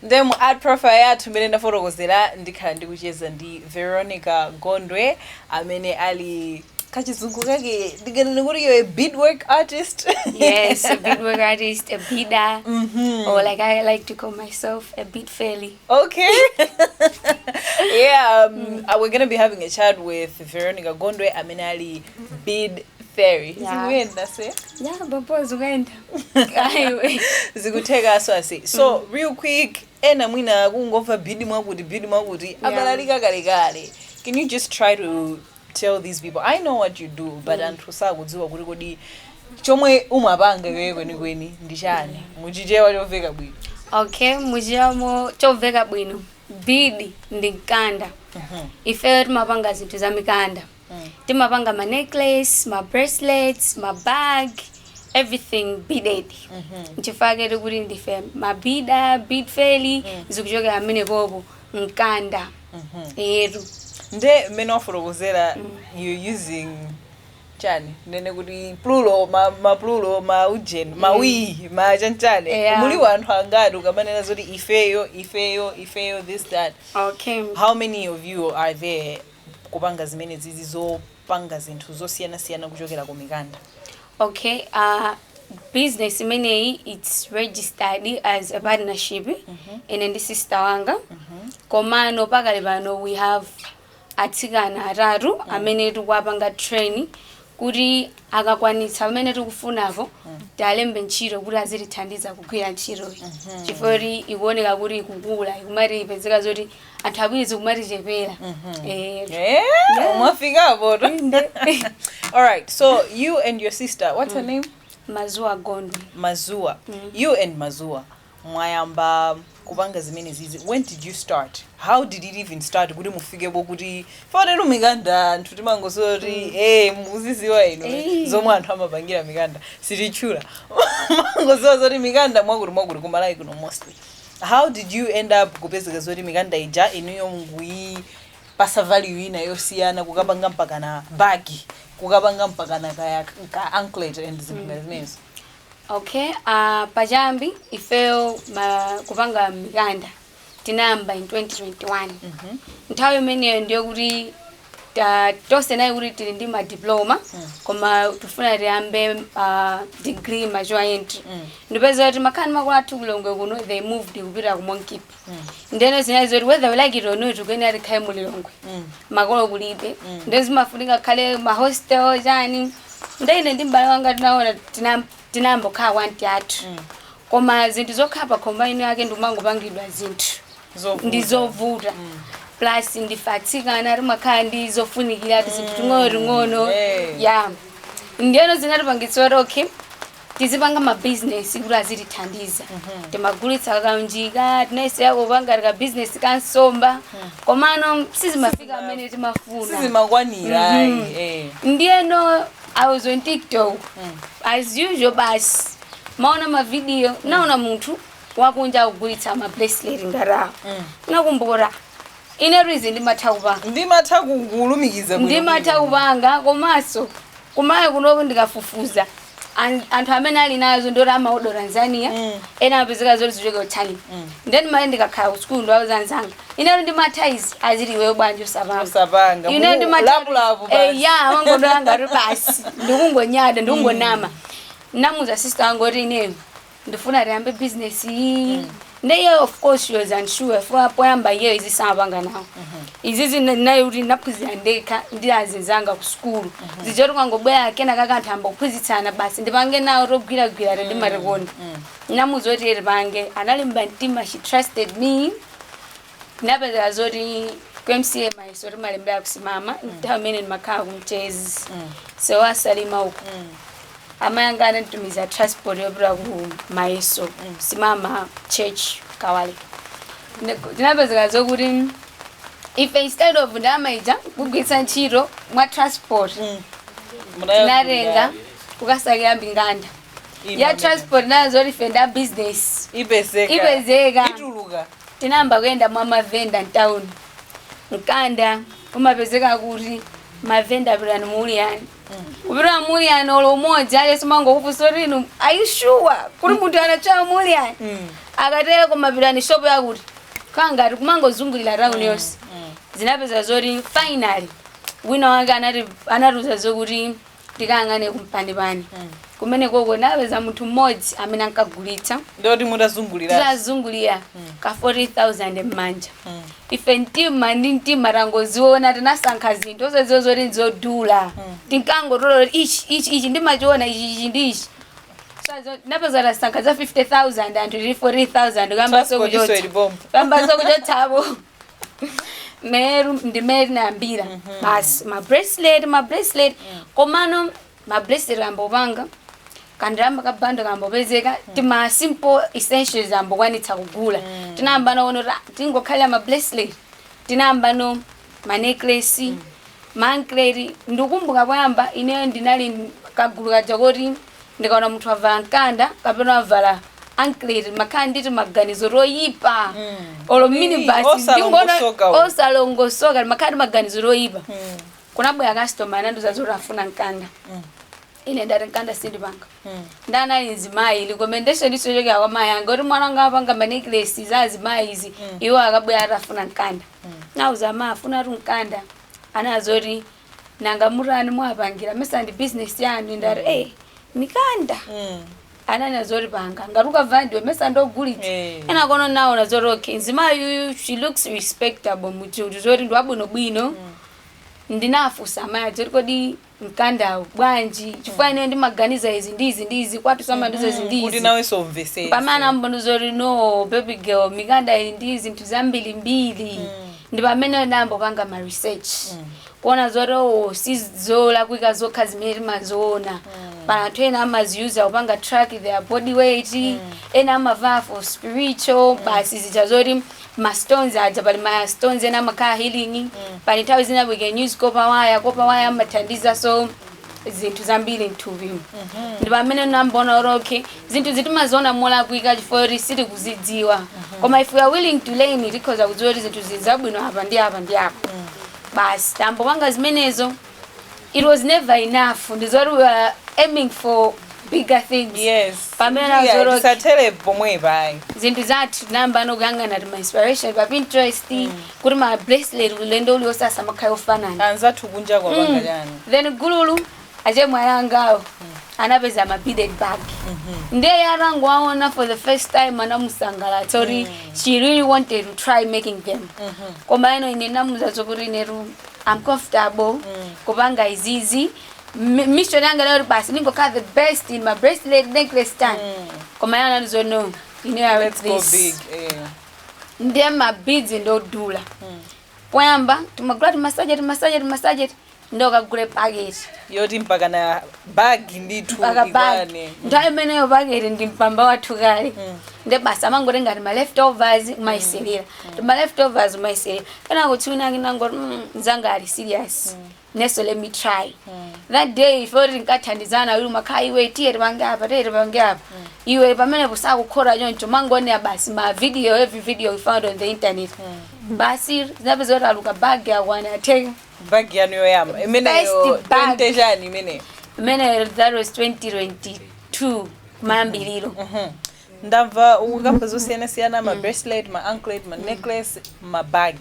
Nde mu art profile yathu, imene ndafotokozera, ndikhala ndikucheza ndi Veronica Gondwe, amene ali, kachizungu kake ndikanene kuti you're a beadwork artist. Yes, a beadwork artist, a beader, or like I like to call myself, a bead fairy. Okay. Yeah, we're gonna be having a chat with Veronica Gondwe, amene ali bead fairy. Zikuyenda se? Yeah, bapo zikuenda. Aiwe. Zikutheka so ase. So real quick, ena mwina kungomva bead mwakuti, bead mwakuti, abalalika kalekale. Can you just try to tell these people? I know what you do, but anthu sakudziwa kuti kodi chomwe umapanga iweyo kwenikweni ndi chani, muchichewa chomveka bwino. Okay, muchiyamo chomveka bwino. Bead ndi mkanda. Ifeyo timapanga zinthu za mikanda. Timapanga ma necklace, ma bracelets, ma bag, everything beaded. Nchifukwa kuti ndife ma beader, bead fairy, zikuchokera amenekopo, mkanda. Yetu. Nde mmene wafotokozera, you using chani, ndene kuti plural, ma plural, ma ujeni, ma we, ma chanchane? Muli anthu angati ukamanena zoti ifeyo, ifeyo, ifeyo, this, that? How many of you are there kupanga zimene zizi, zopanga zinthu zosiyanasiyana kuchokera ku mikanda? Okay, business imeneyi, it's registered as a partnership, ine ndi sister wanga. Komano pakali pano we have atsikana atatu amene tikuwapanga train kuti akakwanitsa pamene tikufunapo, tialembe ntchito kuti azitithandiza kugwira ntchitoyi, chifukwa kuti ikuoneka kuti ikukula, ikumati ipezeka zoti anthu awiri zikumatichepera. Eh, mwafikapo to. All right, so you and your sister, what's her name? Mazuwa Gondwe. Mazua. You and Mazua mwayamba kupanga zimene zizi when did you start? How did it even start kuti mufikepo kuti fanero mikanda anthu timangosoti mukuziziwa inu zomwe anthu amapangira mikanda, sititchula, mangoziwa zoti mikanda mwakuti mwakuti kumalawi kuno mostly. How did you end up kupezeka zoti mikanda ija inuyo mukuyipasa value ina yosiyana, kukapanga mpaka na bag, kukapanga mpaka na kaya ka anklet and zinthu ngati zimenezo? Okay, pachiyambi ifeyo kupanga mikanda tinayamba in 2021. Nthawi imeneyo ndiyo kuti tonse nayi kuti tili ndi ma diploma, koma tifuna tiyambe degree, mature entry. Ndipeza kuti makhani makulu athu kulongwe kuno, they moved kupita ku Monkey. Ndeno zinali zoti whether we like it or not, tikuyenera tikhale mulilongwe. Makolo kulibe, ndo zimafunika khale ma hostel chani. Nde ine ndi m'bale wanga tinaona tinayamba kukhala kwa auntie athu, koma zinthu zokhala pa khomba ino yake ndikumangopangidwa zinthu Zovuta. ndi zovuta, plus ndife atsikana, timakhala ndi zofunikira tizinthu ting'ono ting'ono. Ya, ndiyeno zinatipangitsa kuti okay, tizipanga mabizinesi kuti azitithandiza. Timagulitsa kaunjika, tinayesera kupanga ka business kansomba, komano sizimafika amene timafuna. Sizimakwanira. Ndiyeno I was on TikTok as usual, basi maona mavidiyo, naona munthu wakunja akugulitsa ma bracelet ngatawo. Nakumbukira ine izi ndimatha kupanga. Ndimatha kulumikiza bwino. Ndimatha kupanga, komanso kumayi kunoko ndikafufuza anthu amene ali nazo ndoti amaodo Tanzania, ena amapezeka zoti zichoke ku China. Then mali ndikakhala ku school ndiwauza anzanga, ineyo ndimatha izi, aziti iweyo bwanji usapanga? Usapanga. Ine ndimatha. Lapulapu basi. Ya, amangodola ngati basi ndikungonyada, ndikungonama. Namuza sister wangu kuti ineyo ndifuna tiyambe business iyi. Ndiye of course she was unsure for poyamba, iyeyo izi samapanga nawo izizi, naye kuti ndaphunzira ndekha ndi azinzanga ku sukulu zijoti kwangobwera kena kakanthu amba kuphunzitsana, basi ndipange nawo, togwiragwira tindimatikonda. Namuza kuti tipange, analimba mtima, she trusted me. Ndinapezeka zoti ku MCA mayeso timalembera kusimama. Nthawi imene ndimakhala kumchezi, so asalima uko, amayi anga ananditumiza transport yopita ku mayeso, Simama Church, Kawale. Tinapezeka zokuti ife instead of ndalama ija kugwiritsa ntchito mwa transport, tinatenga kukasakira mikanda ya transport nayo, zoti ife nda business ipezeka. Ipezeka. Ituluka. Tinayamba kuyenda mwa mavenda mtown, mkanda umapezeka kuti Mavenda, pitani muuliyani, kupita muuliyani, olo umodzi aliyense mangokufunsa kuti, "Inu, are you sure kuti munthu anatchaya muuliyani?" Akatero, koma pitani shop yakuti, kangati kumangozungulira town yonse. Zinapeza zoti finally wina wake anati, anatiuza zokuti tikayang'ane kumpanipani. Kumene koko napeza munthu mmodzi amene ankagulitsa. Ndoti mutazungulira? Titazungulira, ka 40,000 m'manja. Ife mtima ndi mtima tangoziona, tinasankha zinthu osadziwa zoti nzodula. Tinkangotola kuti ichi, ichi, ichi ndimachiona, ichi, ichi ndi ichi. Napeza tasankha za 50,000, anthu tili 40,000 kuyambaso Transport iso kuchotsa. ili pompo. Kuyambaso kuchotsapo meru. Ndimene tinayambira basi, ma bracelet, ma bracelet. Komano ma bracelet ambopanga kandalama kabando kambopezeka, tima simple essentials ambokwanitsa kugula. Tinayamba naono tingokhalira ma bracelet, tinayamba no ma necklace, ma anklet. Ndikumbuka poyamba ineyo ndinali kagulu kaja koti ndikaona munthu avala mkanda kapena avala anklet, makhala nditi maganizo toyipa. Olo minibus. Osalongosoka uyu. Osalongosoka, makhala ndi maganizo toyipa. Kunabwera customer, anandiuza zoti afuna mkanda. Ine ndati, "Mkanda sindipanga." Ndanali mzimayi, recommendation isochokera kwa mayi anga kuti mwana wanga apanga ma necklace za azimayi izi. Iwo akabwera atafuna mkanda, nauza ama afuna ati mkanda. Anazoti, "Nanga mutani, mwapangira mesa ndi business yanu?" Ndati, "Eh, mikanda." Anani azoti, "Panga ngati ukamva ndiwe, mesa ndogulitsa." Ena kono naona zoti okay, mzimayi uyu, she looks respectable, muchinthu zoti ndi wabwinobwino. Ndinafunsa amayi adzoti, "Kodi mkandawu bwanji? Chifukwa ine ndimaganiza izi ndi izi ndi izi, kwathu samandiza izi ndi Kuti izi." nawenso umvesese. Pamene ambondiza kuti, "No, baby girl, mikanda ili ndi zinthu zambirimbiri." Ndi pamene ndambopanga ma research kuona zoti oh, si zolakwika zokha zimene timaziona pa anthu. Ena amaziuza kupanga track their body weight, ena amavala for spiritual, basi zija zoti ma stones aja, pali ma stones ena amakhala healing. Pali nthawi zina we can use copper wire. Copper wire amathandiza so zinthu zambiri mthupi. Ndi pamene ndamboona kuti okay, zinthu zitimaziona molakwika chifukwa kuti sitikuzidziwa, koma if we are willing to learn, tikhoza kudziwa kuti zinthu zili zabwino apa ndi apa ndi apa. Basi, tambopanga zimenezo. It was never enough. Ndizoti we are aiming for bigger things. Pamene Tisathere pomwepa ayi. Zinthu zathu tinayamba nokuyang'ana ti ma inspiration pa Pinterest, kuti ma bracelet ulendo uliwonse asamakhale ofanana. Anzathu kunja kwapanga chani? Then gululu achemwe ayangawo anapeza ma beaded bag. Ndiye atangowaona for the first time, anamusangalatsa kuti she really wanted to try making them. Koma ino ine namuza zokuti inetu I'm comfortable kupanga izizi. Mission yanga lero basi ningokhala the best in my bracelet, necklace time. Koma yana anatizo, "No, ine I want Let's go this." big, eh. Ndiye ma beads ndodula. Poyamba timagula timasajet, timasajet, timasajet, ndokagule paketi. Yoti mpaka na bag ndithu. Mpaka bag. Ikwane. Nthawi imeneyo paketi ndi mpamba wathu kale. Nde basi amangotenga ti ma leftovers umayisilira, ti ma leftovers umayisilira. Kena kuti wina akinangoti, mzanga ali serious neso, let me try." That day ife kuti tinkathandizana awiri, umakhala iwe, "Tiye tipange apa, tiye tipange apa." Iwe pamene kusakukhora choncho, mangonera basi ma video, every video we found on the internet. Basi zinapeza kuti aluka bag yakwana, atheka. Bag yanu yoyamba imeneyo? First bag. 20 chani imeneyo? Imene that was 2022 kumayambiriro. Ndamva ukamba zosiyanasiyana, ma bracelet, ma anklet, ma necklace, ma bag.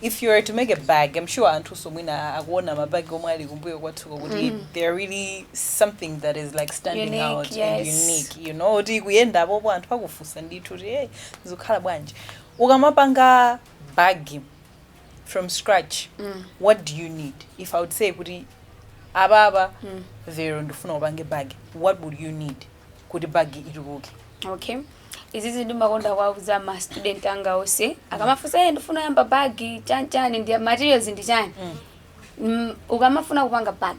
If you were to make a bag, I'm sure anthu mwina akuona mabagi omwe ali kumbuyo kwathuko kuti they're really something that is like standing Unique, out and unique, kuti kuyenda apopo anthu akufunsa ndithu kuti, "Hey, zikukhala bwanji?" Ukamapanga bag from scratch, what do you need? If I would say kuti apapa vero ndifuna upange bag, what would you need kuti bag ituluke? Okay, izizi ndimakonda kuwauza ma student anga onse akamafunsa, "Eh, ndifuna yamba bagi, chani chani, ndi materials ndi chani?" Ukamafuna kupanga bag,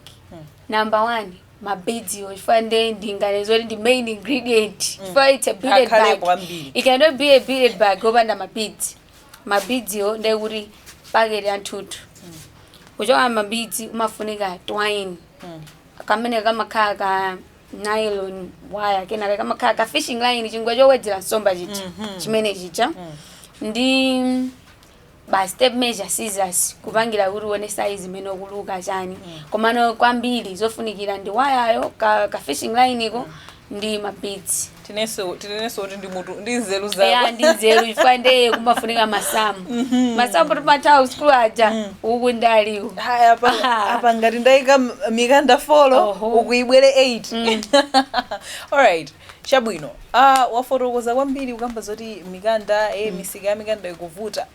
number one, ma beads yo, chifukwa nde ndinganene kuti ndi main ingredient, chifukwa it's a beaded Akhalepo bag. kwambiri. It cannot be a beaded bag opanda ma beads. Ma beads yo ndekuti paketi yanthunthu. Kuchoka ma beads umafunika twine kamene kamakhala ka nylon wire, kenaka kamakhala ka fishing line, chingwe chowedzera nsomba chija, chimene chija ndi Basi, tape measure, scissors, kupangira kuti uone size imene ukuluka chani. Komano kwambiri zofunikira ndi wayayo, ka fishing line iko ndi ma beads. Tinenso kuti ndi mutu ndi nzeru Eya. zako. Ndi nzeru, chifukwa ndeye kumafunika masamu, masamu timathawa sukulu aja, uku ndaliwo. Haya, apa apa ngati ndayika mikanda 4, ukuibwere 8. Alright, chabwino. Wafotokoza kwambiri kukamba zoti mikanda, misika ya mikanda ikuvuta.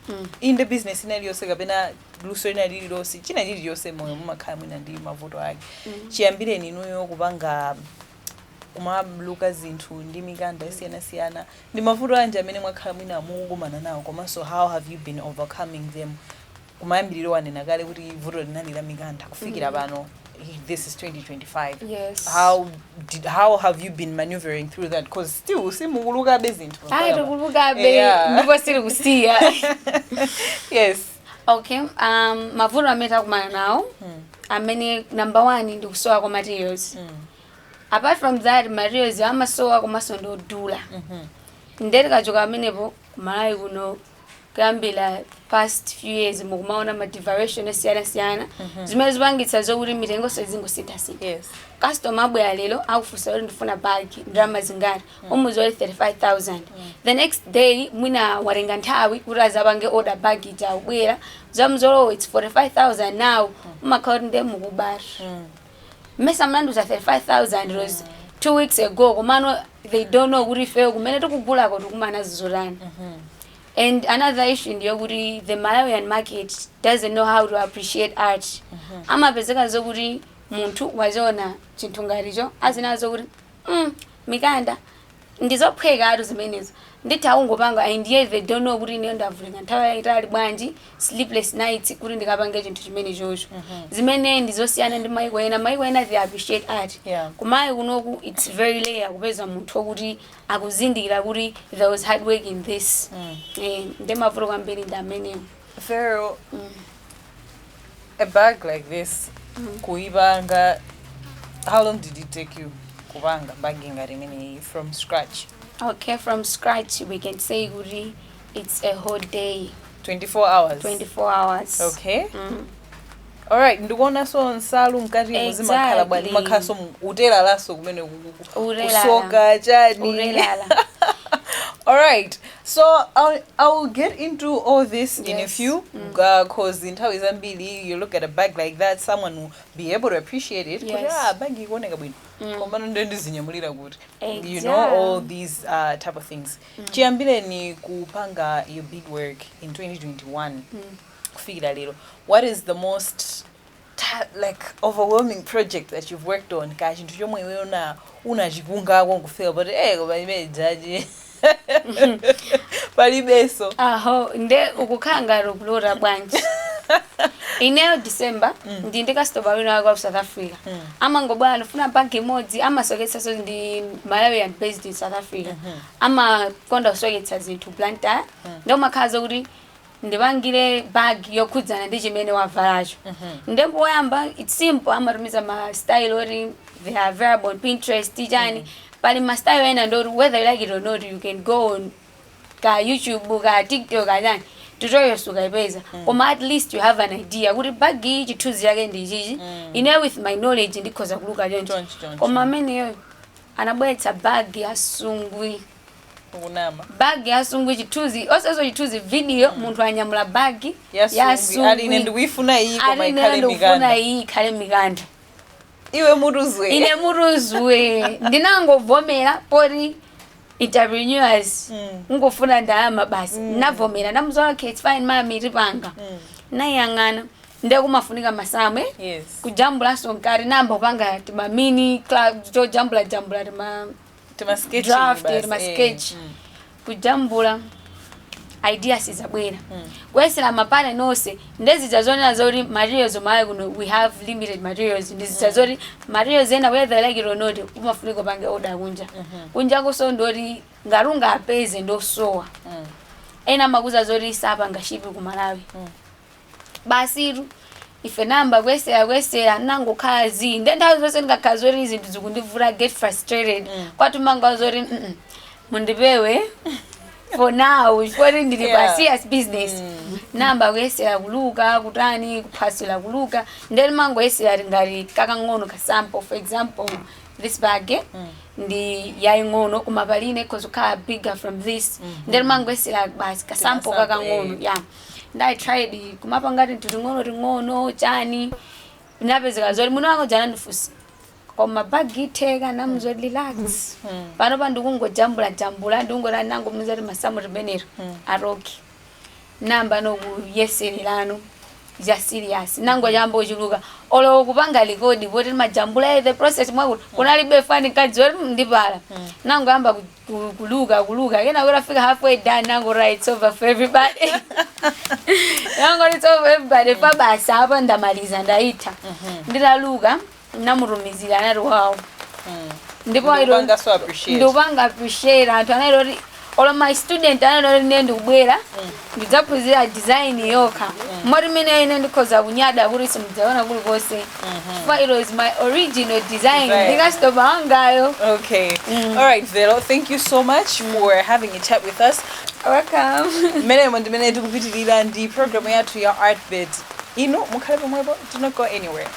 Inde, business ina iliyonse kapena luso ina lililonse, china chiliyonse moyo mumakhala mwina ndi mavuto ake. Chiyambireni inuyo kupanga, kumaluka zinthu ndi mikanda isiyanasiyana, ndi mavuto anji amene mwakhala mwina mukukumana nawo, komanso how have you been overcoming them? Kumayambiriro wanena kale kuti vuto linali la mikanda. Kufikira pano, this is 2025, Yes. how have you been maneuvering through that? Because still simukulukabe zinthu. Ayi, tikulukabe. Ndipo sili kusiya. Okay, mavuto amene takumana nawo amene, number one ndi kusowa kwa materials. Apart from that, materials amasowa komanso ndodula. Ndiye tikachoka amenepo, kumalawi kuno kuyambira past few years mukumaona ma devaluation osiyanasiyana zimene zipangitsa zokuti mitengonso izingosinthasintha. Customer abwera lero, akufunsa kuti ndifuna bag, ndalama zingati? Umuza kuti 35,000. The next day mwina watenga nthawi kuti azapange order bag ija, akubwera zamuzolo, it's 45,000 now. Umakhala kuti ndiye mukubara, mmesa mlanduza 35,000 was 2 weeks ago? Komano they don't know kuti ifeyo kumene tikugulako tikumana zizotani. And another issue ndiyo kuti the Malawian market doesn't know how to appreciate art. Amapezeka zokuti munthu waziona chinthu ngaticho, azinazo kuti mikanda ndizophweka atu zimenezo, nditha kungopanga. And yet they don't know kuti ineyo ndavutika nthawi yayitali bwanji, sleepless nights, kuti ndikapange chinthu chimene chocho, zimene ndizosiyana ndi maiko ena. Maiko ena, they appreciate art. Kumayi kunoku it's very rare kupeza munthu wokuti akuzindikira kuti there was hard work in this. Ndi mavuto kwambiri ndi amenewo. Pharaoh, a bag like this, kuipanga, how long did it take you kupanga bag ngati imeneyi from scratch? Okay, from scratch we can say kuti it's a whole day. 24 hours? 24 hours. Okay. Alright, ndikuonanso nsalu mkati zimakhala bwanji? Makhalanso utelalaso kumene Utelala. kusoka chani? Utelala. Alright, so I'll get into all this in a few, because nthawi zambiri you look at a bag like that, someone will be able to appreciate it, kuti ah, bag ikuoneka bwino, komano ndiye ndizinyamulira kuti, you know, all these type of things. Chiyambireni kupanga your big work in 2021 kufikira lero, what is the most like overwhelming project that you've worked on, ka chinthu chomwe iweyo unachikungako nkufika poti koma imene jaji palibenso? Aho nde ukukhala ngati ukulota bwanji. Ineyo December ndi customer wina wake wa ku South Africa. Amangobwera, ndifuna bag imodzi. Amasoketsaso, ndi Malawian based in South Africa. Amakonda kusoketsa zinthu Blantyre. Ndi umakhala zokuti ndipangire bag yokhudzana ndi chimene wavalacho. Ndipo poyamba it's simple, amatumiza ma style oti they are available on Pinterest chani. Pali ma style ena ndoti whether you like it or not, you can go on ka YouTube, ka TikTok, kachani, tutorials ukayipeza. Koma at least you have an idea kuti bag iyi chithunzi chake ndi chichi, ine with my knowledge ndikhoza kuluka chonchi. Chonchi, chonchi. Koma ameneyo anabweretsa bag ya sungwi. Ukunama. Bag ya sungwi, chithunzi oseso, chithunzi, video, munthu anyamula bag ya sungwi, ali ine ndikuifuna iyi, koma ali ine ikhale ndikufuna mikanda. Iyi ikhale mikanda. Iwe mutuzwe. Ine mutuzwe, ndinangovomera poti entrepreneurs ngofuna ndalama basi. Navomera, ndamuzola, "Okay, it's fine mami, tipanga." Nayang'ana, ndiye kumafunika masamwe kujambulanso mkati, namba kupanga tima mini club tojambula jambula tima tima sketching draft, basi, tima sketch. Kujambula, ideas zabwera, kuyesera mapana nonse. Ndezija zonena zoti materials omawe kuno we have limited materials. Ndizija zoti materials ena, whether you like it or not, umafunika upange order kunja. Kunja kuso ndoti ngati ungapeze ndosowa. Ena amakuza zoti sapanga ship ku Malawi. Basitu ife namba kuyesera kuyesera, nangokhala zi. Nde nthawi zonse ndingakhala zoti zinthu zikundivula, get frustrated. Kwatumanga zoti mundipewe. For now, chifukwa ndili pa serious business. Namba kuyesera kuluka, kutani, kuphwasula, kuluka, then mangoyesera ngati kakang'ono ka sample. For example, this bag, eh, ndi yaying'ono, koma paline ikhoza kukhala bigger from this. Then mangoyesera basi ka sample Tima sample, kakang'ono. eh. Yeah, and I tried kumapanga tinthu ting'ono ting'ono chani. Napezeka zoti muno wangu dzanandifunsa, koma bagi itheka? Namuzoti, "Relax, pano pa ndikungojambula jambula, ndikungoti nangomuza ti masamu timenero aroki." Namba nokuyesererano ja serious, nangoyamba uchuluka, olo kupanga record poti majambula the process mwakuti kunalibe fani kadzi oti ndipala. Nangoyamba kuluka kuluka, kena kuti halfway done, nango, "Right, it's over for everybody." Nango, "It's over for everybody." Pa basa apa ndamaliza, ndaitha. Nditaluka namutumizira, anati, "Wow." Ndipo Ndikupanga so appreciate. Ndikupanga appreciate. Anthu anali oti, olo my student anali oti, "Ine ndikubwera ndidzaphunzira design yokha." Moti mene ine ndikhoza kunyada kuti simudzaona kulikonse, chifukwa it was my original design. Design. Ndi customer wangayo. Okay. All right, Vero, thank you so much for having a chat with us. Welcome. Mmene ndimene tikupitirira ndi program yathu ya Art Bit. Inu mukhale pomwepo, do not go anywhere.